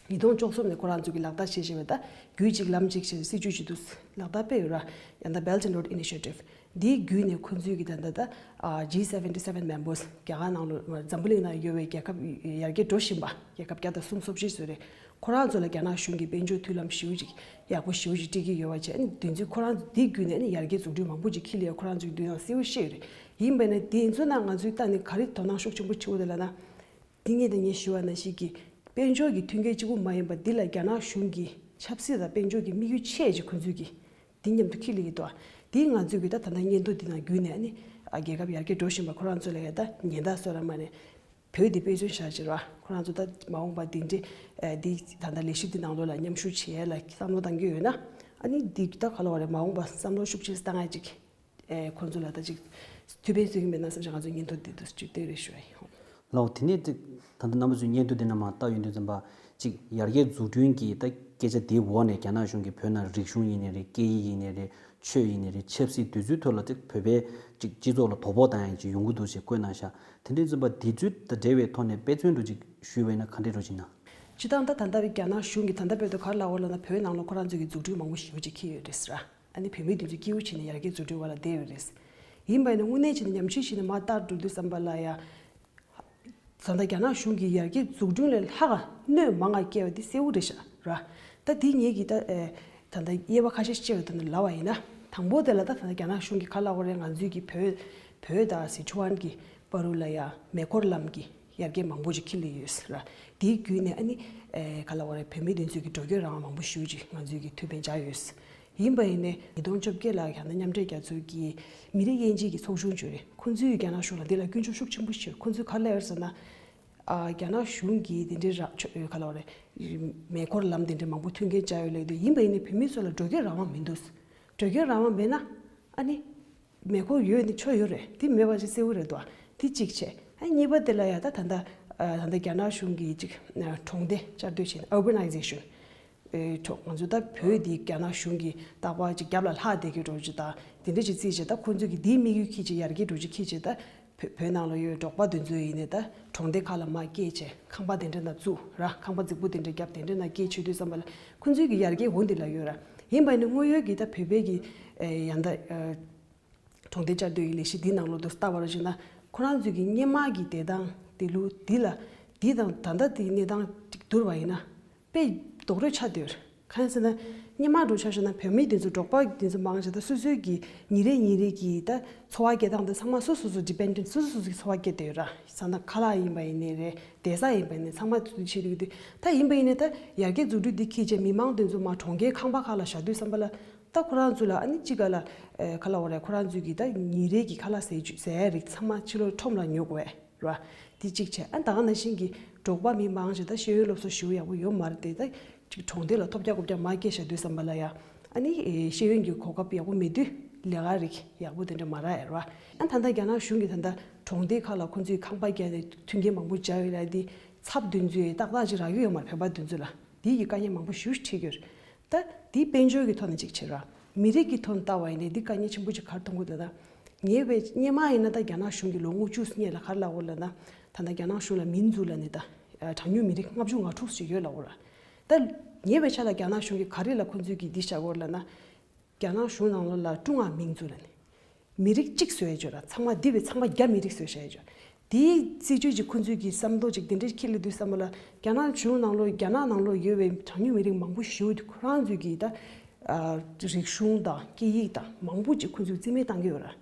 ཉིས་སྟོང་བཅུ་གསུམ་ནས་ཁོ་རང་ཚོས་ཀྱི་ལག་བསྟར་བྱེད་བཞིན་པའི་ད་རྒྱུད་གཅིག་ལམ་གཅིག་ཞེས་སྲིད་ཇུས་ཅིག་འདུག་ལག་བསྟར་སྤེལ་ཡོད་ར། ཡང་ད་Belt and Road Initiative འདིའི་བརྒྱུད་ནས་ཁོ་ཚོས་ཀྱི་ད་ད་ད་ཨ་G seventy seven members རྒྱ་གར་ནང་ལོ་འཛམ་བུ་གླིང་ནང་ཡོད་པའི་རྒྱལ་ཁབ་ཡར་རྒྱས་འགྲོ་བཞིན་པ་རྒྱལ་ཁབ་བརྒྱ་དང་སུམ་ཅུ་སོ་བཞི་ཙམ་རེད། ཁོ་རང་ཚོ་ལ་རྒྱ་ནག་གཞུང་གིས་དཔལ་འབྱོར་མཐུན་ལམ་ཞེ་པོ་ཅིག་ཡག་པོ་ཞེ་པོ་ཅིག་སྤྲད་ཀྱི་ཡོད་པ་བྱས། ཨ་ནི་དེ་ཚོའི་ཁོ་རང་ཚོ་འདིའི་བརྒྱུད་ནས་ཨ་ནི་ཡར་རྒྱས་འཛུགས་སྐྲུན་མང་པོ་ཅིག་འཁྱེར་ཡོད་ཁོ་རང་ཚོའི་མདུན་ལམ་གསལ་པོ་ཤེས་ཡོད་རེད། ཡིན་པས་ན་དེ་ཚོ་ནང་ང་ཚོའི་ལྟ་ནས་ག་རེ་དོ་སྣང་ཤུགས་ཆེན་པོ་བྱེད་དགོས་འདུག་ལབ་ན། འདི་ངས་ད་ངས་ཞུ་བ་ནང་བཞིན་གྱི་དཔལ་འབྱོར་གྱི་མཐུན་རྐྱེན་གཅིག་པུ་མ་ཡིན་པ་འདི་ལ་རྒྱ་ནག་གཞུང་གིས་ཆབ་སྲིད་དང་དཔལ་འབྱོར་གྱི་དམིགས་ཡུལ་ཆེ་ཅིག་ཁོ་ཚོས་ཀྱིས་འདི་མཉམ་དུ་འཁྱེར་སླེབས་ཀྱི་འདུག་འདི་ང་ཚོས་ཀྱི་ད་ད་ལྟ་སྙན་ཐོ་འདི་ནང་བརྒྱུད་ནས་ཨ་ནི་ཨ་རྒྱལ་ཁབ་ཡར་རྒྱས་འགྲོ་བཞིན་པ་ཁོ་རང་ཚོ་ལ་ཡ་ད་ཉེན་བརྡ་བཟོ་ར་མ་ནས་བོད་འདི་དཔེ་མཚོན་བཞག་ཅིག་ར་ཁོ་རང་ཚོ་ད་མ་འོངས་པ་འདི་འདྲའི་ཨ་འདི་ད་ལྟ་ལས་གཞི་འདི་ནང་ལོགས་ལ་མཉམ་ཞུགས་བྱེད་ཡ་ལ་བསམ་བློ་བཏང་གི་ཡོད་ན་ཨ་ནི་འདི་ད་ག་ལ་བ་རེད་མ་འོངས་པ་བསམ་བློ་ཤུགས་ཆེ་བཏང་ཡ་ཅིག་ཨེ་ཁོང་ཚོ་ལ་ད་ཅིག་ཐུགས་ཕན་གསོས་ཀྱི་མེད་ན་བསམ་ཞིང་ང་ཚོ་ཉིན་ཐོ་འདི་དུ་ཅིག་སྟེར་རེ་ཞུ་ཡ་ཡིན། ལགས་དེ་ནས་ཅིག་ད་ལྟ་རྣམ་པ་ཚོས་སྙན་ཐོ་འདི་ནང་མར་བལྟ་ཡོང་དུས་ཙམ་པ་ཅིག་ཡར་རྒྱས་འཛུགས་སྐྲུན་གྱི་ད་སྐད་ཆ་འདིའི་འོག་ནས་རྒྱ་ནག་གཞུང་གིས་བོད་ནང་རིག་གཞུང་ཡིན་ནའི་རེད། སྐད་ཡིག་ཡིན་ནའི་རེད། ཆོས་ཡིན་ནའི་རེད། ཆབ་སྲིད་འདི་ཚོའི་ཐོག་ལ་ཅིག་བོད་པའི་ཅིག་སྤྱི་ཚོགས་ལ་དོ་ཕོག་བཏང་ཡ་ཅིག་ཡོང་གི་འདུག་ཅེས་བཀོད་གནང་ཤག་དེ་འདྲའི་ཙམ་པ་འདི་ཚོའི་ད་འབྲེལ་བའི་ཐོག་ནས་དཔེ་མཚོན་འདྲ་ཅིག་ཞུས་པ་ཡིན་ན་ག་འདྲས་འདྲ་ཅིག་ན། སྤྱིར་བཏང་ད་ད་ལྟ་བའི་རྒྱ་ནག་གཞུང་གིས་ད་ལྟ་བར་དུ་ག་རེ་ལབ་ཡོད་ལབ་ན་བོད་ནང་ལ་ཁོ་རང་ཚོས་ཀྱི་འཛུགས་སྐྲུན་མང་པོ་ཞེ་པོ་ཅིག་འཁྱེར་ཡོད་རེད་ཟེར། ཨ་ནི་བོད་མི་དེ་ཚོ་སྐྱིད་པོ་བྱས་ནས་ཡར་རྒྱས་འཛུགས་སྐྲུན་བ་ལ་བསྡད་ཡོད་རེད། ཡིན་པ་ཡིན་ན་དངོས་གནས་བྱས་ནས་ཉམས་ཞིབ་བྱས་ནས་མར་ལྟ་འགྲོ་དུས་ཙམ་པ་ལ་ཡ། ད་ལྟ་རྒྱ་ནག་གཞུང་གིས་ཡར་རྒྱས་འཛུགས་སྐྲུན་ལས་ལྷག་ག་གནོད་མང་བ་བསྐྱལ་བ་འདི་གསལ་པོ་རེད་ཤག་ར། ད་འདི་ངེད་ཀྱིས་ད་ཨེ། ད་ལྟ་དབྱེ་བ་ཁ་ཤས་ཤིག་ཕྱེ་བའི་ཐོག་ནས་ལབ་པ་ཡིན་ན། དང་པོ་དེ་ལ་ད་ད་ལྟ་རྒྱ་ནག་གཞུང་གིས་ག་ལབ་པ་རེད། ང་ཚོའི་གི་བོད་བོད་དང་སི་ཁྲོན་གྱི་བར་དུ་ལ་ཡ་མེ་འཁོར་ལམ་གྱི་ཡར་རྒྱས་མང་པོ་ཞིག་འཁྱེར་སླེབས་ཡོད་ཟེར་ར། དེའི་བརྒྱུད་ནས་ཨ་ནི་ཨེ་ག་ལབ་པ་རེད། བོད་མི་དེ་ཚོའི་གི་འགྲོ་སྐྱོད་རང་དབང་མང་པོ་ཞེ་པོ་ཅིག་ང་ཚོའི་གི་ཐོབ་པ་ཆགས་ཡོད། ཡིན་པ་ཡིན་ནའི་ཉིས་སྟོང་བཅོ་བརྒྱད་ལ་ཡང་ན་མཉམ་འབྲེལ་རྒྱལ་ཚོགས་ཀྱི་མི་རིགས་དབྱེ་འབྱེད་ཀྱི་ཚོགས་ཆུང་བརྗོད་རེད། ཁོང་ཚོས་རྒྱ་ནག་གཞུང་ལ་འདི་ལ་སྐྱོན་བརྗོད་ཤུགས་ཆེན་པོ་བྱས། ཁོང་ཚོས་ག་རེ་ལབ་ཡོད་ཟེར་ན། ཨ་རྒྱ་ནག་གཞུང་གིས་དེ་འདྲའི་ར་ཆོ་ག་ལབ་པ་རེད། མེ་འཁོར་ལམ་དེ་འདྲའི་མང་པོ་མཐུན་རྐྱེན་སྦྱར་ཡོད་ལབ་དུས་ཡིན་པ་ཡིན་ནའི་བོད་མི་ཚོ་ལ་འགྲོ་སྐྱོད་རང་དབང་མི་འདུག་འགྲོ་སྐྱོད་རང་དབང་མེད་ན་ཨ་ནི་མེ་འཁོར་ཡོད་ནི་ཆོ་ཡོད་རེད། དེ་མེད་པ་ཅིག་གསལ་བོ་རེད་དོ། དེ་གཅིག་བྱས། ཨ་གཉིས་པ་དེ་ལ་ཡ་ད་ད་ལྟ་ད་ལྟ་རྒྱ་ནག་གཞུང་གིས་ཅིག་གྲོང་སྡེ་བཅའ་སྡོད་བྱས་ནས་urbanization། ཨེ་ཁྲོ་ང་ཚོ་ད་བོད་འདི་རྒྱ་ནག་གཞུང་གིས་རྟག་པར་ཅིག་རྒྱབ་ལ་ལྷག་བསྡད་ཀྱི་འགྲོ་ཅིག་དང་དེ་འདྲ་ཅིག་རྩིས་བྱས། ད་ཁོ་ཚོས་ཀྱི་འདིའི་དམིགས་ཡུལ་འཁྱེར་བྱས་ཡར་རྒྱས་འགྲོ་ཅིག་འཁྱེར་བྱས། ད་བོད་བོད་ནང་ལ་ཡོད་འབྲོག་པ་དེ་ཚོ་ཡིན་ནའི་ད་གྲོང་སྡེ་ཁག་ལ་མར་སྐྱེལ་བྱས་ཁང་པ་དེ་འདྲ་ན་བཙུགས་ར། ཁང་པ་རྫིག་པོ་དེ་འདྲ་རྒྱབ་དེ་འདྲ་ན་སྐྱེལ་བྱེད་དུས་ཙམ་པ་ལ་ཁོ་ཚོས་ཀྱི་ཡར་རྒྱས་འོང་དེ་ལ་ཡོད་ར། ཡིན་པ་ཡིན་ནའི་དངོས་ཡོད་ཀྱི་ད་བོད་པའི་གི་ཨེ་ཡང་ད་ཨེ་གྲོང་སྡེ་བཅའ་སྡོད་ཀྱི་ལས་གཞི་འདི་ནང་ལོགས་དུ་ལྟ་བར་བྱས་ན་ཁོ་རང་ཚོས་ཀྱི་སྔོན་མ་གི་བདེ་ཐང་དེ་ལུགས་འདི་ལ་འདི་དང་ད་ལྟ་དེའི་གནས་སྟངས་ཅིག་བསྡུར་བ་ཡིན་ན་དཔེ་རྡོག་རོལ་ཆགས་སྡོད། གང་ཡིན་ཟེར་ན་སྔོན་མ་འགྲོ་ཆ་བཞག་ན་བོད་མི་དེ་ཚོ་འབྲོག་པ་དེ་ཚོ་མང་ཆེ་ད་སོ་སོའི་གི་ཉིན་རེ་ཉིན་རེ་གི་ད་འཚོ་བ་སྐྱེལ་སྟངས་དེ་ཚང་མ་སོ་སོ་སོ་dependent། སོ་སོ་སོ་སོའི་འཚོ་བ་སྐྱེལ་བསྡད་ཡོད་ར། ས་ན་ཁ་ལག་ཡིན་པ་ཡིན་ནའི་རེད། བསྡད་ས་ཡིན་པ་ཡིན་ནའི་ཚང་མ་དེ་ཚོ་བྱེད་དུས་དེ་ད་ཡིན་པ་ཡིན་ནའི་ད་ཡར་རྒྱས་འཛུགས་སྐྲུན་འདི་འཁྱེར་བྱས་མི་མང་དེ་ཚོ་མར་གྲོང་ཁྱེར་ཁང་པ་ཁག་ལ་བཞག་དུས་ཙམ་པ་ལ། ད་ཁོ་རང་ཚོ་ལ་ཨ་ནི་གཅིག་ག་ལ་ཨེ་ཁ་ལ་བ་རེད། ཁོ་རང་ཚོས་ཀྱི་ད་ཉིན་རེ་གི་ཁ་ལག་ཟས་བཅུད་ཟས་རིགས་ཚང་མ་ཕྱི་ལོགས་ཁྲོམ་ལ་ཉོ་དགོས་ར། དེ་གཅིག་བྱས། ཨ་ད་ག་ནང་བཞིན་གྱི་འབྲོག་པ་མི་མང་ཞིག་ད་ཤེས་ཡོན་སློབ་གསོ་ཞུ་ཡག་པོ་ཡོད་མ་རེད་དེ། ད་ཅིག་གྲོང་སྡེ་ལ་ཐོབ་རྒྱག་རྐུབ་རྒྱག་མ་སྐྱེས་བཞག་དུས་ཙམ་པ་ལ་ཡ་ཨ་ནི་ཨེ་ཤེས་ཡོན་གྱི་གོ་སྐབས་ཡག་པོ་མེད་དུས་ལས་ཀ་རིགས་ཡག་པོ་དེ་འདྲ་མ་རག་ཡ་ར། ཨ་ད་ལྟ་རྒྱ་ནག་གཞུང་གིས་ད་ལྟ་གྲོང་སྡེ་ཁག་ལ་ཁོ་ཚོས་ཁང་པ་བརྒྱབ་ནས་མཐུན་རྐྱེན་མང་པོ་སྦྱར་ཡོད་ལ། དེ་ཚབ་དེ་ཚོས་ཏག་ཏག་ཅིག་རག་གི་ཡོད་མ་རེད། བོད་པ་དེ་ཚོ་ལ་དེ་ཡི་དཀའ་ངལ་མང་པོ་ཞེ་པོ་ཅིག་འཕྲད་ཀྱི་ཡོད་རེད། ད་དེ་དཔལ་འབྱོར་གྱི་ཐོག་ནས་གཅིག་བྱས་ར། མི་རིགས་ཀྱི་ཐོག་ནས་ལྟ་བ་ཡིན་ནའི་འདི་དཀའ་ངལ་ཆེན་པོ་ཅིག་ག་རེ་མཐོང་གི་འདུག་ལབ་ན། ཉེ་བའི་སྔོན་མ་ཡིན་ན་ད་རྒྱ་ནག་གཞུང་གིས་ལོ་ངོ་བཅུ་སྔོན་ལ་ག་རེ་ལབ་ཡོད་ལབ་ན། ད་ལྟ་རྒྱ་ནག་གཞུང་ལ་མིང་འཛུགས་ལབ་ནས་ད་གྲངས་ཉུང་མི་རིགས་ལྔ་བཅུ་ང་དྲུག་ཅིག་ཡོད་ལབ་ཡོད་ར། ད་ཉེ་བའི་ཆར་ལ་རྒྱ་ནག་གཞུང་གིས་ག་རེ་ལ་ཁོ་ཚོས་ཀྱིས་འདི་བཞག་ཡོད་ལབ་ན། རྒྱ་ནག་གཞུང་ནང་ལོགས་ལ་ཀྲུང་ཨ་མིང་འཛུགས་ལབ་ནས། མི་རིགས་གཅིག་བཟོས་ཡོད་ར། ཚང་མ་འདི་བས་ཚང་མ་རྒྱ་མི་རིགས་བཟོས་བཞག་ཡོད་ར། དེའི་སྲིད་ཇུས་ཀྱི་ཁོ་ཚོས་ཀྱི་བསམ་བློ་ཅིག་དེ་འདྲ་འཁྱེར་སླེབས་དུས་ཙམ་པ་ལ་རྒྱ་ནག་གཞུང་ནང་ལོགས་རྒྱ་ནག་ནང་ལོགས་ཡོད་པའི་གྲངས་ཉུང་མི་རིགས་མང་པོ་ཞིག་ཁོ་རང་ཚོས་ཀྱི་ད་ཨ་རིག་གཞུང་དང་སྐད་ཡིག་དང་མང་པོ་ཅིག་ཁོ་ཚོས་རྩིས་མེད་བཏང་གི་ཡོད་ར།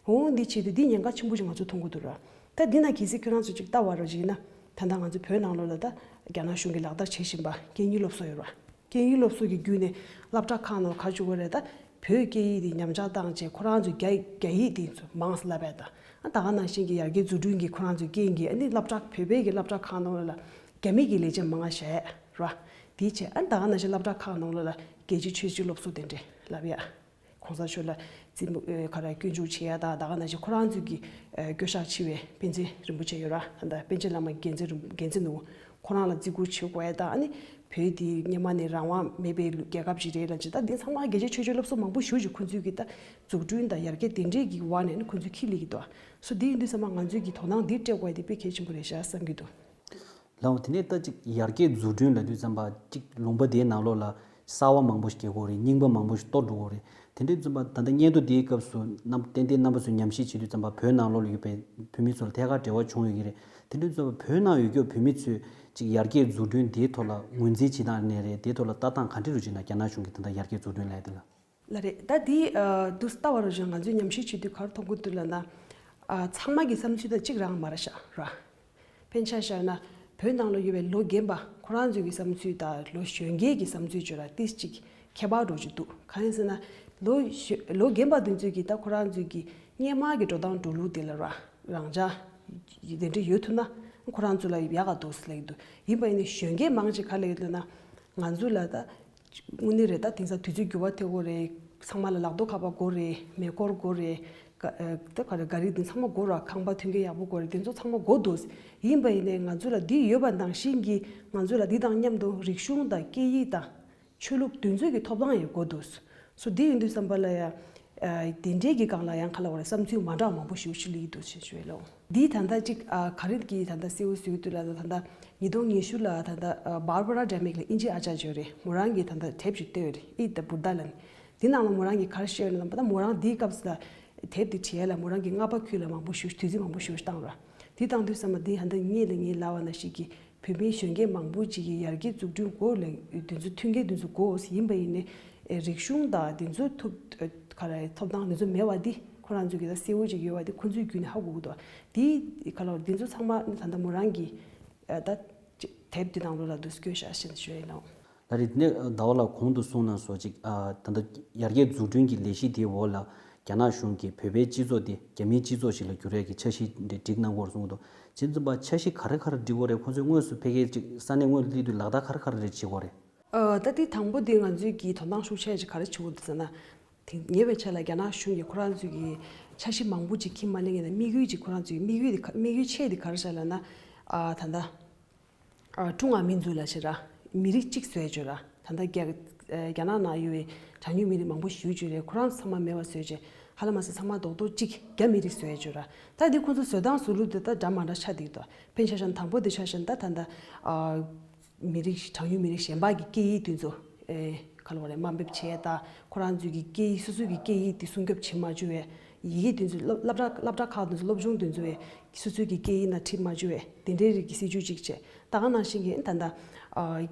འོ་འདི་བྱེད་དུས་འདི་ཉེན་ཁ་ཆེན་པོ་ཅིག་ང་ཚོ་མཐོང་གི་འདུག་ར། ད་འདི་ན་གལ་སྲིད་ཁྱོད་རང་ཚོ་ཅིག་ལྟ་བ་ར་ཅིག་ཡིན་ན། ད་ལྟ་ང་ཚོ་བོད་ནང་ལོགས་ལ་ད་རྒྱ་ནག་གཞུང་གིས་ལག་བསྟར་བྱེད་བཞིན་པ་སྐད་གཉིས་སློབ་གསོ་ཡོད་ར། སྐད་གཉིས་སློབ་གསོ་གི་བརྒྱུད་ནས་སློབ་གྲྭ་ཁག་ནང་ག་བྱུང་བ་རེད། ད་བོད་སྐད་ཡིག་དེ་ཉམས་ཆག་བཏང་བྱས་ཁོ་རང་ཚོས་རྒྱ་རྒྱ་ཡིག་དེ་ཚོ་མང་ཙམ་བསླབ་པ་དང་། ཨ་ད་ག་ནང་བཞིན་གྱི་ཡར་རྒྱས་འཛུགས་སྐྲུན་གྱི་ཁོ་རང་ཚོའི་རྐྱེན་གྱིས་ཨ་ནི་སློབ་གྲྭ་བོད་པའི་གི་སློབ་གྲྭ་ཁག་ནང་ལ་རྒྱ་མི་གི་ལས་བྱེད་མང་བ་བཞག་ར། དེའི་ཆེད་ཨ་ད་ག་ནང་བཞིན་སློབ་གྲྭ་ཁག་ནང་ལ་རྒྱལ་སྤྱིའི་ཆོས་སྲིད་སློབ་གསོ་དེ་འདྲས་བསླབ་ཡ། གོང་ས་མཆོག་ལ་རྩིས་མོ་ཨེ་ག་རེ་སྐྱོན་བརྗོད་བྱེད་ཡ་དང་། ད་ག་ནང་བཞིན་ཁོ་རང་ཚོའི་གི་ཨེ་སྐྱོ་ཤས་ཆེ་བའི་པཎ་ཆེན་རིན་པོ་ཆེ་ཡོད་ར། ད་པཎ་ཆེན་བླ་མ་རྒྱལ་མཚན་རིན་རྒྱལ་མཚན་ནོར་བུ་ཁོ་རང་ལ་བརྩི་བཀུར་བྱེད་དགོས་ཡ་དང་། ཨ་ནི་བོད་འདི་སྔོན་མ་ནས་རང་དབང་མེད་པའི་རྒྱལ་ཁབ་ཅིག་རེད་ལབ་ཅིག་ད་འདི་ཚང་མ་རྒྱལ་སྤྱིའི་ཆོས་སྤྱོད་སློབ་གསོ་མང་པོ་ཞེ་པོ་ཅིག་ཁོ་ཚོའི་གི་ད་འཛུགས་སྐྲུན་དང་ཡར་རྒྱས་དེ་འདྲས་ཀྱི་འོག་ནས་ཨ་ནི་ཁོ་ཚོས་འཁྱེར་སླེབས་ཀྱི་འདུག་སོ་འདི་ཡིན་དུས་ཙམ་པ་ང་ཚོས་ཀྱི་དོ་སྣང་འདི་སྤྲད་དགོས་ཡ་དེ་དཔེ་གལ་ཆེན་པོ་རེད་ཤག་བསམ་གྱི་འདུག་ལགས་འོང་། དེ་ནས་ད་ཅིག་ཡར་རྒྱས་འཛུགས་སྐྲུན་ལབ་དུས་ཙམ་པ་ཅིག་ལུང་པ་དེའི་ནང་ལོགས་ལ་གསར་བ་མང་པོ་ཞིག་སྐྱེ་དགོས་རེད། རྙིང་པ་མང་པོ་ཞིག་གཏོར་འགྲོ་དགོས་རེད། དེ་འདྲའི་ཙམ་པ་ད་ལྟ་སྙན་ཐོ་དེའི་སྐབས་སུ་རྣམ་ཏན་ཏན་རྣམ་པ་ཚོས་ཉམས་ཞིབ་བྱེད་དུས་ཙམ་པ་བོད་ནང་ལོགས་ལ་ཡོད་པའི་བོད་མི་ཚོ་ལ་ཐད་ཀར་འབྲེལ་བ་བྱུང་ཡོད་ཀྱི་རེད། དེ་འདྲའི་ཙམ་པ་བོད་ནང་ཡོད་རྒྱུ་བོད་མི་ཚོས་ཅིག་ཡར་རྒྱས་འཛུགས་སྐྲུན་དེའི་ཐོག་ལ་ངོས་འཛིན་བྱེད་སྟངས་ནས་རེད། དེའི་ཐོག་ལ་ལྟ་སྟངས་ག་འདྲ་རུ་བྱེད་ན། རྒྱ་ནག་གཞུང་གིས་ད་ལྟ་ཡར་རྒྱས་འཛུགས་སྐྲུན་ལབ་ཡ་དེ་ལ། ལགས་རེད། ད་འདི་ཨ་འདུག་ལྟ་བ་རུ་བཞིན་ང་ཚོས་ཉམས་ཞིབ་བྱེད་དུས་ག་རེ་མཐོང་གི་འདུག་ལབ་ན། ཨ་ཚང་མ་གི་བསམ་ཚུལ་ད་གཅིག་རང་མ་རེད་ཤག་ར། དཔེར་ན་ཆ་བཞག་ན་བོད་ནང་ལ་ཡོད་པའི་ལོ་རྒན་པ་ཁོ་རང་ཚོའི་གི་བསམ་ཚུལ་དང་ལོ་གཞོན་སྐྱེས་ཀྱི་བསམ་ཚུལ་བརྗོད་ལ་ཏིས་གཅིག་ཁྱད་པར་འགྲོ་གི་འདུག་གང་ཡིན་ཟེར་ན་ལོ་གཞོན་ལོ་རྒན་པ་དེ་ཚོས་གི་ད་ཁོ་རང་ཚོའི་གི་སྔོན་མ་གི་འགྲོ་སྟངས་འགྲོ་ལུགས་དེ་ལ་ར་རང་འཇགས་དེ་འདྲ་ཡོད་ཐུབ་ན་ཁོ་རང་ཚོ་ལ་ཡག་ག་འདུག་ཟེར་ལབ་ཀྱི་འདུག་ཡིན་པ་ཡིན་ནའི་གཞོན་སྐྱེས་མང་ཆེ་ག་ལབ་ཡོད་ལབ་ན། ང་ཚོ་ལ་ད་དངོས་གནས་རེད། ད་དེང་སང་དུས་ཚོད་འགྱུར་བ་ཐེབས་ཀྱི་རེད། ཚང་མ་ལ་ལག་ཐོགས་ཁ་པར་དགོས་རེད། མེ་འཁོར་དགོས་རེད། ད་ག་རེ་ག་རེ་འདི་ཚང་མ་དགོས་ར། ཁང་པ་མཐུན་རྐྱེན་ཡག་པོ་དགོས་རེད། དེ་ཚོ་ཚང་མ་དགོས་འདུག་ཡིན་པ་ཡིན་ནའི་ང་ཚོ་ལ་འདི་ཡོད་པ་ནང་བཞིན་གྱི་ང་ཚོ་ལ་འདི་དང་མཉམ་དུ་རིག་གཞུང་དང་སྐད་ཡིག་དང་ཆོས་ལུགས་དེ་ཚོའི་གི་ཐོབ་ཐང་ཡང་དགོས་འདུག་སོ་འདི་ཡིན་དུས་ཙམ་པ་ལ་ཡང་དེ་འདྲའི་གི་སྒང་ལ་ཡང་ག་ལབ་དགོས་རེད། བསམ་ཚུལ་མ་འདྲ་བ་མང་པོ་ཞིག་ཞུ་ལི་འདུག་ཞེས་ཞུ་ཡ་ལོ། འདི་ད་ལྟ་ཅིག་ཨ་ག་རེ་གི་ད་ལྟ་གསལ་བོ་བཟོ་གི་འདུག་ལབ་ན། ད་ལྟ་ཉིས་སྟོང་ཉི་ཤུ་ལ་ད་ལྟ་ཨ་Barbara Demick ལ་དབྱིན་ཇིའི་ཨ་ཅག་ཅིག་ཡོད་རེད། མོ་རང་གིས་ད་ལྟ་དེབ་ཅིག་བཏོན་ཡོད་རེད། Eat the Buddha ལབ་ནས། འདི་ནང་ལ་མོ་རང་གིས་ག་རེ་བཤད་ཡོད་ན། ད་མོ་རང་འདིའི་སྐབས་སུ་ལ་དེབ་འདི་བྲིས་ཡ་ལ་མོ་རང་གིས་སྔ་པ་ཁུལ་ལ་མང་པོ་ཞིག་དུས་ཚོད་མང་པོ་ཞིག་བཏང་ར། འདི་བཏང་དུས་ཙམ་པ་འདི་ཧ་ད་ངེད་ལ་ངེད་ལབ་པ་ནང་བཞིན་གྱི་བོད་མིའི་གཞོན་སྐྱེས་མང་པོ་ཅིག་གིས་ཡར་རྒྱས་འཛུགས་སྐྲུན་དགོས་ལ་དེ་ཚོ་མཐུན་རྐྱེན་དེ་ཚོ་དགོས། ཡིན་པ་ཡིན་ནའི་ཨེ་རིག་གཞུང་དང་དེ་ཚོ་ཐོབ་ཨེ་ག་རེ་ཐོབ་ཐང་དེ་ཚོ་མེད་པ་འདི་ཁོ་རང་ཚོ་གི་ད་གསལ་བོ་ཅིག་ཡོད་པ་འདི་ཁོ་ཚོའི་བརྒྱུད་ནས་ཧ་གོ་གི་འདུག་འདི་ག་ལ་འདི་ཚོ་ཚང་མ་ད་ལྟ་མོ་རང་གི་ཨ་ད་དེབ་འདི་ནང་ལོགས་ལ་འདུག་སྐྱོན་བཞག་ཞེས་ཞུ་ཡ་ཡིན་ནོ། ལགས་རེད། དེ་ནས་ཟླ་བ་ལགས་གོང་དུ་གསུངས་གནང་སོགས་ཅིག་ཨ་ད་ལྟ་ཡར་རྒྱས་འཛུགས་སྐྲུན་གྱི་ལས་གཞི་དེའི་འོག་ལ་རྒྱ་ནག་གཞུང་གིས་བོད་པའི་སྤྱི་ཚོགས་དེ་རྒྱ་མིའི་སྤྱི་ཚོགས་ཤིག་ལ་འགྱུར་ཡས་ཀྱི་འཆར་གཞི་འདི་སྒྲིག་གནང་གི་ཡོད་རེད་གསུངས་འདུག་བྱས་ཙང་འཆར་གཞི་ག་རེ་ག་རེ་སྒྲིག་གི་ཡོད་རེད། ཁོང་ཚོས་དངོས་སུ་ཕ་གིར་ཅིག་ས་གནས་དངོས་སླེབས་དུས་ལག་བསྟར་ག་རེ་ག་རེ་རེ་བྱེད་ཀྱི་ཡོད་རེད། ཨ་ད་དེ་དང་པོ་དེ་ང་ཚོས་ཀྱི་དོ་སྣང་ཤུགས་ཆེ་ཅིག་ག་རེ་བྱེད་དགོས་འདུག་ཟེར་ན། དེ་ཉེ་བའི་ཆར་ལ་རྒྱ་ནག་གཞུང་གིས་ཁོ་རང་ཚོའི་གི་འཆར་གཞི་མང་པོ་ཅིག་འཁྱེར་མ་ལེན་གྱི་ན། དམིགས་ཡུལ་ཅིག་ཁོ་རང་ཚོའི་དམིགས་ཡུལ་དེ་ག- དམིགས་ཡུལ་ཆེ་དེ་ག་རེ་ཆགས་ལབ་ན། ཨ་ད་ལྟ་ཨ་ཀྲུང་ཧྭ་མིན་ཛུ་ལ་ཞེ་ར་མི་རིགས་གཅིག་བཟོས་བཅུག་ར། ད་ལྟ་རྒྱ- ཨ་རྒྱ་ནག་ནང་ཡོད་པའི་གྲངས་ཉུང་མི་རིགས་མང་པོ་ཞེ་པོ་ཅིག་རེད། ཁོ་རང་ཚང་མ་མེད་པ་བཟོས་བྱས། ཧ་ལམ་མ་ཟད་ཚང་མ་རྡོག་རྡོག་གཅིག་རྒྱ་མི་རིགས་བཟོས་བཅུག་ར། ད་འདི་ཁོ་ཚོ་བཟོ་སྟངས་བཟོ་ལུགས་དེ་ད་འདྲ་མ་འདྲ་ཆགས་བསྡད་ཀྱི་འདུག་དཔེར་ན་ཆ་བཞག་ན་དང་པོ་དེ་ཆ་བཞག་ན། ད་ད་ལྟ་ཨ་མི་རིགས་གྲངས་ཉུང་མི་རིགས་གཞན་པ་གི་སྐད་ཡིག་དེ་ཚོ་ཨེ་ག་ལབ་དགོས་རེད། དམའ་འབེབས་བྱས། ད་ཁོ་རང་ཚོའི་གི་སྐད་ཡིག་སོ་སོའི་གི་སྐད་ཡིག་དེ་སྲུང་སྐྱོབ་བྱེད་མ་བཅུག་པའི། ཡི་གེ་དེ་ཚོ་སློབ- སློབ་གྲྭ- སློབ་གྲྭ་ཁག་དེ་ཚོ་སློབ་སྦྱོང་དེ་ཚོ་བའི་སོ་སོའི་གི་སྐད་ཡིག་ནང་ཁྲིད་མ་བཅུག་པའི་དེ་འདྲའི་རིགས་ཀྱི་སྲིད་ཇུས་གཅིག་བྱས། ད་ག་ནང་བཞིན་གྱི་ད་ལྟ་ཨ་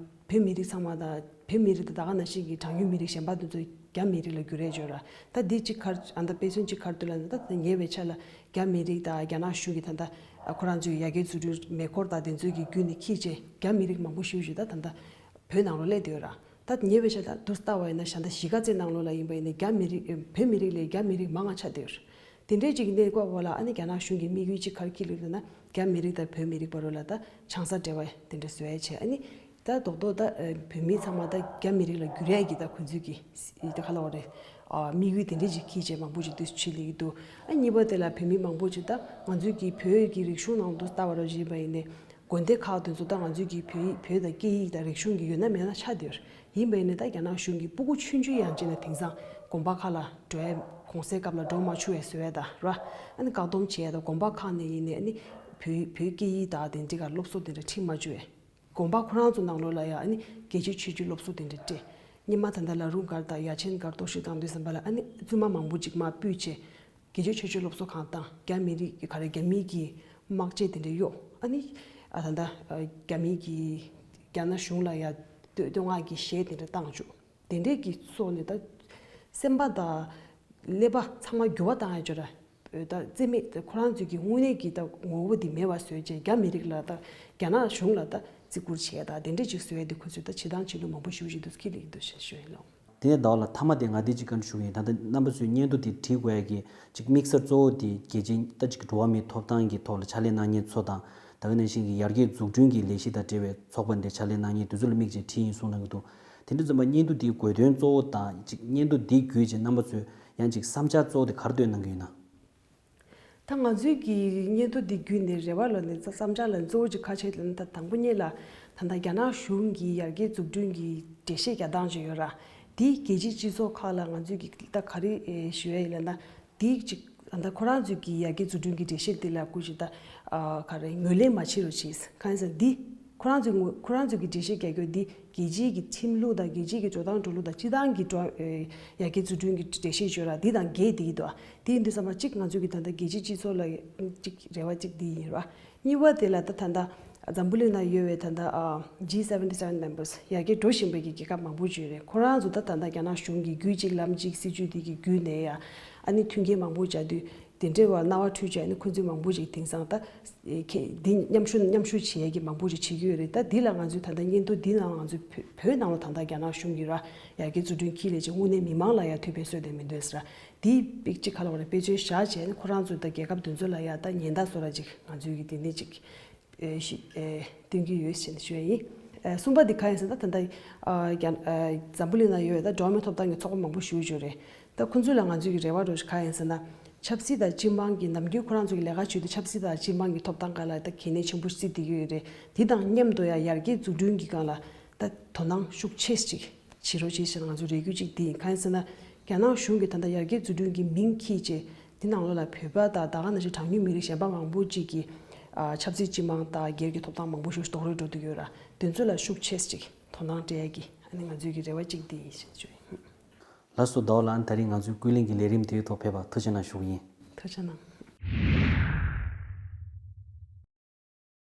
བོད་མི་རིགས་ཚང་མ་དང་། བོད་མི་རིགས་དང་ད་ག་ནང་བཞིན་གྱི་གྲངས་ཉུང་མི་རིགས་གཞན་པ་དེ་ཚོ་རྒྱ་མི་རིགས་ལ་བསྒྱུར་རེས་བྱས་ར། ད་འདི་གཅིག་ག་རེ། ཨ་ད་དཔེ་མཚོན་གཅིག་ག་རེ་སྟོན་ལབ་ན། ད་ད་ཉེ་བའི་ཆར་ལ་རྒྱ་མི་རིགས་དང་རྒྱ་ནག་གཞུང་གིས་ད་ལྟ་ཁོ་རང་ཚོའི་ཡར་རྒྱས་འཛུགས་སྐྲུན་མེ་འཁོར་དང་དེ་ཚོའི་གི་བརྒྱུད་ནས་འཁྱེར་བྱས། རྒྱ་མི་རིགས་མང་པོ་ཞེ་པོ་ཅིག་ད་ད་ལྟ་བོད་ནང་ལོགས་སླེབས་བསྡད་ཡོད་ར། ད་ཉེ་བའི་ཆར་ད་དུ་ལྟ་བ་ཡིན་ན། ད་ལྟ་གཞིས་ཀ་རྩེ་ནང་ལོགས་ལ་ཡིན་པ་ཡིན་ན། རྒྱ་མི་རིགས- བོད་མི་རིགས་ལས་རྒྱ་མི་རིགས་མང་ང་ཆགས་བསྡད་ཡོད་ར། དེ་འདྲའི་ཅིག་གནས་སྐབས་ལ་ཨ་ནི་རྒྱ་ནག་གཞུང་གི་དམིགས་ཡུལ་གཅིག་ག་རེ་འཁྱེར་ཡོད་ལབ་ན། རྒྱ་མི་རིགས་དང་བོད་མི་རིགས་བར་ལ་ད་ཆང་ས་འབྲེལ་བ་དེ་འདྲ་བཟོ་ཡ་བྱས། ཨ་ནི་ད་རྡོག་རྡོག་ད་ཨ་བོད་མི་ཚང་མ་ད་རྒྱ་མི་རིགས་ལ་བསྒྱུར་ཡ་གི་ད་ཁོ་ཚོའི་གི་ད་ག་ལབ་དགོས་རེད། ཨ་དམིགས་ཡུལ་དེ་འདྲའི་ཅིག་འཁྱེར་བྱས་མང་པོ་ཅིག་འདུག་སེ་ཕྱིན་ལེ་གི་འདུག་ཨ་གཉིས་པ་དེ་ལ་བོད་མི་མང་པོ་ཅིག་ད་ང་ཚོའི་གི་བོད་ཀྱི་རིག་གཞུང་ནང་དུ་ལྟ་བ་རོ་བྱས་པ་ཡིན་ནའི། དགོན་སྡེ་ཁག་དེ་ཚོ་ད་ང་ཚོའི་གི་བོད- བོད་དང་སྐད་ཡིག་དང་རིག་གཞུང་གི་ཡོད་ན་མེད་ན་ཆགས་བསྡད་ཡོད་ར། ཡིན་པ་ཡིན་ནའི་ད་རྒྱ་ནག་གཞུང་གིས་སྤུ་གུ་ཆུང་ཆུང་ཡན་ཆད་ནས་དེང་སང་དགོན་པ་ཁག་ལ་འགྲོ་ཡ། གུང་སེང་སྐབས་ལ་འགྲོ་མ་བཅུག་པའི་བཟོ་ཡ་ད་ར། ཨ་ནི་བཀག་སྡོམ་བྱས་ཡ་ད། དགོན་པ་ཁག་ནས་ཡིན་ནའི་ཨ་ནི་བོད- བོད་སྐད་ཡིག་དང་དེ་འདྲའི་ག་སློབ་གསོ་དེ་འདྲ་ཁྲིད་མ་བཅུག་པའི། དགོན་པ་ཁོ་རང་ཚོ་ནང་ལོགས་ལ་ཡ་ཨ་ནི་རྒྱལ་སྤྱིའི་ཆོས་བརྒྱུད་སློབ་གསོ་དེ་འདྲ་སྤྲད། སྔོན་མ་ད་ལྟ་ལ་རུང་སྒར་དང་ཡ་ཆེན་སྒར་གཏོར་བཤིག་བཏང་དུས་ཙམ་པ་ལ་ཨ་ནི་བཙུན་མ་མང་པོ་ཅིག་མར་སྤོས་བྱས། རྒྱལ་སྤྱིའི་ཆོས་བརྒྱུད་སློབ་གསོ་ཁང་བཏང་། རྒྱ་མི་རིགས་ག་རེ། རྒྱ་མི་གི་དམག་ཆས་དེ་འདྲ་གཡོགས། ཨ་ནི་ཨ་ད་ལྟ་ཨ་རྒྱ་མི་གི་རྒྱ་ནག་གཞུང་ལ་ཡ་བསྟོད- བསྟོད་བསྔགས་ཀྱི་གཞས་དེ་འདྲ་བཏང་བཅུག་དེ་འདྲས་ཀྱི་སོགས་ནས་ད་སེམས་པ་དང་ཀླད་པ་ཚང་མ་འགྱུར་བ་བཏང་ཡ་ཅིག་ར། ད་རྩིས་མེད་ད་ཁོ་རང་ཚོའི་གི་དངོས་གནས་ཀྱི་ད་ངོ་བོ་འདི་མེད་པ་བཟོས་བྱས། རྒྱ་མི་རིགས་ལ་ད་རྒྱ་ནག་གཞུང་ལ་ད་བརྩི་བཀུར་བྱས་ད་དེ་འདྲས་ཅིག་བཟོས་ཏེ། ཁོ་ཚོས་ད་བྱེད་སྟངས་བྱེད་ལུགས་མང་པོ་ཞེ་པོ་ཅིག་འདུག་སེ་འཁྱེར་ལེ་གི་འདུག་ཞེས་ཞུ་ཡིན་ལགས། དེ་ནས་ཟླ་བ་ལགས། མཐའ་མ་དེ་ང་འདི་གཅིག་བཀའ་འདྲི་ཞུ་གི་ཡིན། ད་ལྟ་རྣམ་པ་ཚོས་སྙན་ཐོ་དེ་བྲིས་དགོས་ཡ་གི་གཅིག་དམིགས་བསལ་གཙོ་བོ་དེ་རྒྱལ་སྤྱིའི་ད་གཅིག་འགྲོ་བ་མིའི་ཐོབ་ཐང་གི་ཐོག་ལ་ཕྱག་ལས་གནང་མཁན་ཚོ་དང་། ད་ག་ནང་བཞིན་གྱི་ཡར་རྒྱས་འཛུགས་སྐྲུན་གྱི་ལས་གཞི་དང་འབྲེལ་བའི་ཚོགས་པ་འདིར་ཕྱག་ལས་གནང་མཁན་དེ་ཚོ་ལ་དམིགས་བྱས་བྲིས་ཡིན་གསུངས་གནང་གི་འདུག་དེ་འདྲ་ཙམ་པ་སྙན་ཐོ་འདིའི་དགོས་དོན་གཙོ་བོ་དང་གཅིག་སྙན་ཐོ་འདི་བརྒྱུད་བྱས་རྣམ་པ་ཚོས་ཡང་གཅིག་བསམ་འཆར་གཙོ་བོ་དེ་ག་རེ་བཏོན་གནང་གི་ཡོད་ན། ད་ང་ཚོའི་གི་སྙན་ཐོ་འདི་བརྒྱུད་ནས་རེ་བ་ལོ་ནས་བསམ་འཆར་ལ་གཙོ་བོ་གཅིག་ག་བྱས་ལབ་ན། ད་དང་པོ་ཉིད་ལ་ད་ལྟ་རྒྱ་ནག་གཞུང་གི་ཡར་རྒྱས་འཛུགས་སྐྲུན་གྱི་འགྲེལ་བཤད་རྒྱག་སྟངས་ཅིག་ཡོད་ར། དེ་རྒྱལ་སྤྱིའི་སྤྱི་ཚོགས་ཁག་ལ་ང་ཚོས་ཀྱི་ད་ག་རེ་ཨེ་ཞུ་ཡ་ཡིན་ལབ་ན། དེ་གཅིག་ད་ལྟ་ཁོ་རང་ཚོའི་གི་ཡར་རྒྱས་འཛུགས་སྐྲུན་གྱི་འགྲེལ་བཤད་དེ་ལ་སྐུ་མཁྱེན་ད་ཨ་ག་རེ་ངོས་ལེན་མ་བྱེད་རོགས་བྱེད། གང་ཡིན་ཟེར་ན་འདི་ཁོ་རང་ཚོའི་ངོས- ཁོ་རང་ཚོའི་གི་འགྲེལ་བཤད་རྒྱག་རྒྱུ་འདི་རྒྱལ་སྤྱིའི་གི་ཁྲིམས་ལུགས་དང་རྒྱལ་སྤྱིའི་གི་འགྲོ་སྟངས་འགྲོ་ལུགས་དང་སྤྱིར་བཏང་གི་འགྲོ་ཨེ་ཡར་རྒྱས་འཛུགས་སྐྲུན་གྱི་འགྲེལ་བཤད་བརྗོད་ར། འདི་དང་འགལ་བསྡད་ཀྱི་འདུག་དེ་ཡིན་དུས་ཙམ་པ་གཅིག་ང་ཚོའི་གི་ད་ལྟ་རྒྱལ་སྤྱིའི་སྤྱི་ཚོགས་ལ་གཅིག་རེ་བ་གཅིག་འདི་ཡིན་ར། གཉིས་པ་དེ་ལ་ད་ད་ལྟ་འཛམ་བུ་གླིང་ན་ཡོད་པའི་ད་ལྟ་ཨ་G seventy seven members ཡར་རྒྱས་འགྲོ་བཞིན་པའི་གི་རྒྱལ་ཁབ་མང་པོ་ཅིག་ཡོད་རེད། ཁོ་རང་ཚོ་ད་ད་ལྟ་རྒྱ་ནག་གཞུང་གི་རྒྱུད་གཅིག་ལམ་གཅིག་སྲིད་ཇུས་དེ་གི་བརྒྱུད་ནས་ཡ་ཨ་ནི་མཐུན་རྐྱེན་མང་པོ་སྦྱར་དུས། དེ་འདྲའི་བར་རྣ་བ་འཁྲུལ་བྱས་ནས་ཁོ་ཚོས་མང་པོ་ཅིག་དེང་སང་ད་ཁྱེད་འདི་མཉམ་ཞུགས་མཉམ་ཞུགས་བྱེད་ཡས་ཀྱི་མང་པོ་ཅིག་བྱེད་ཀྱི་ཡོད་རེད། ད་འདི་ལ་ང་ཚོས་ད་ལྟ་སྙན་ཐོ་འདི་ནང་ང་ཚོས་བོད- བོད་ནང་ལ་ད་ལྟ་རྒྱ་ནག་གཞུང་གིས་ར་ཡར་རྒྱས་འཛུགས་སྐྲུན་འཁྱེར་ལས་ཀྱི་དངོས་གནས་མི་མང་ལ་ཡ་ཐུག་ཕན་གསོས་དེ་མི་འདུག་ཟེར་ར། འདི་པིག་ཅིག་ག་ལ་བ་རེད། དཔེ་མཚོན་བཞག་བྱས་ནས་ཁོ་རང་ཚོས་ད་རྒྱལ་ཁབ་དེ་ཚོ་ལ་ཡ་ད་ཉེན་བརྡ་བཟོ་ར་ཅིག་ང་ཚོས་ཀྱི་དེ་ནས་ཅིག་ཨེ་ཤི- ཨེ་སྟོན་གྱི་ཡོད་ཞེས་ཞུ་ཡ་ཡིན། ཨེ་གསུམ་པ་འདི་ག་ཡིན་ཟེར་ན། ད་ལྟ་ཨ་རྒྱ- ཨ་འཛམ་བུ་གླིང་ན་ཡོད་ད་འགྲོ་བ་མིའི་ཐོབ་ཐང་གི་ཚོགས་པ་མང་པོ་ཞེ་པོ་ཅིག་ཡོད་རེད། ད་ཁོང་ཚོ་ལ་ང་ཚོས་ཀྱི་རེ་བ་འདྲ་ཞིག་ག་ཡིན་ཟེར་ན། ཆབ་སྲིད་དང་སྤྱི་དམངས་ཀྱི་ནམ་རྒྱུན་ཁོ་རང་ཚོ་གི་ལས་ཀ་བྱེད་དུས་ཆབ་སྲིད་དང་སྤྱི་དམངས་ཀྱི་ཐོབ་ཐང་སྒང་ལ་ད་གལ་གནད་ཆེན་པོ་བརྩི་བསྡད་ཀྱི་ཡོད་རེད། དེ་དང་མཉམ་དུ་ཡང་ཡར་རྒྱས་འཛུགས་སྐྲུན་གྱི་སྒང་ལ་ད་དོ་སྣང་ཤུགས་ཆེ་ཅིག་བྱེད་རོགས་བྱེད་ཞེས་ང་ཚོ་རེ་སྐུལ་ཅིག་འདི་ཡིན། གང་ཡིན་ཟེར་ན། རྒྱ་ནག་གཞུང་གིས་ད་ལྟ་ཡར་རྒྱས་འཛུགས་སྐྲུན་གྱི་མིང་འཁྱེར་བྱས་དེ་ནང་ལོགས་ལ་བོད་པ་དང་ད་ག་ནང་བཞིན་གྲངས་ཉུང་མི་རིགས་གཞན་པ་མང་པོ་ཅིག་གི་ཨ་ཆབ་སྲིད་སྤྱི་དམངས་དང་སྒེར་གྱི་ཐོབ་ཐང་མང་པོ་ཞིག་རྡོག་རོལ་འགྲོ་བསྡད་ཀྱི་ཡོད་ར། དེ་ཚོ་ལ་ཤུགས་ཆེ་ཅིག་དོ་སྣང་སྤྲད་ཡ་གི་ཨ་ནི་ང་ཚོའི་གི་རེ་བ་གཅིག་འདི་ཡིན་ཞེས་བརྗོད་ཡིན། ལགས་སོ། ཟླ་བ་ལགས། ཨ་ནི་ད་རིང་ང་ཚོའི་ཀུན་གླེང་གི་ལས་རིམ་དེའི་ཐོག་ཕེབས་པར་ཐུགས་རྗེ་གནང་ཞུ་གི་ཡིན། ཐུགས་རྗེ་གནང་།